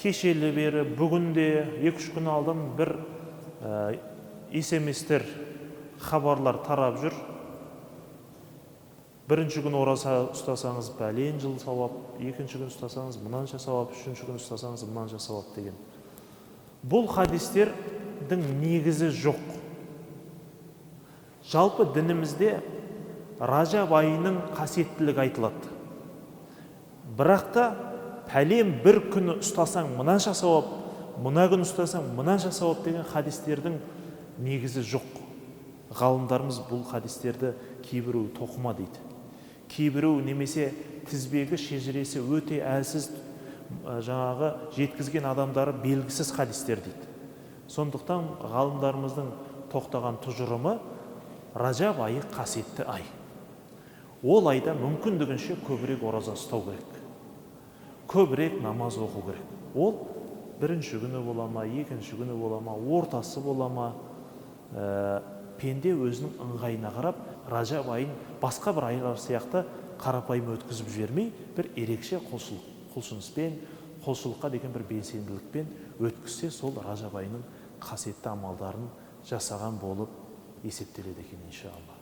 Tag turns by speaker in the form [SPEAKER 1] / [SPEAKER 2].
[SPEAKER 1] Кешелі бері, бүгін де, 2-3 күн алдын бір смстер, хабарлар тарап жүр. Бірінші күн ораза ұстасаңыз, бәлен жыл сауап, екінші күн ұстасаңыз, мынанша сауап, үшінші күн ұстасаңыз, мынанша сауап деген. Бұл хадистердің негізі жоқ. Жалпы дінімізде Ражаб айының қасиеттілігі айтылады. Бірақ та пәлен бір күні ұстасаң мынанша сауап, мына күні ұстасаң мынанша сауап деген хадистердің негізі жоқ. Ғалымдарымыз бұл хадистерді кейбіреуі тоқыма дейді. Кейбіреуі немесе тізбегі, шежіресі өте әлсіз, жаңағы жеткізген адамдары белгісіз хадистер дейді. Сондықтан ғалымдарымыздың тоқтаған тұжырымы: Ражаб айы қасиетті ай. Ол айда мүмкіндігінше көбірек ораза ұстау керек. Көбірек намаз оқу керек. Ол бірінші күні бола ма, екінші күні бола ма, ортасы бола ма, пенде өзінің ыңғайына қарап, Ражаб айын басқа бір айлар сияқты қарапайым өткізіп жібермей, бір ерекше құлшыныспен, құлшылыққа деген бір белсенділікпен өткізсе, сол Ражаб айының қасиетті амалдарын жасаған болып есептеледі екен, иншалла.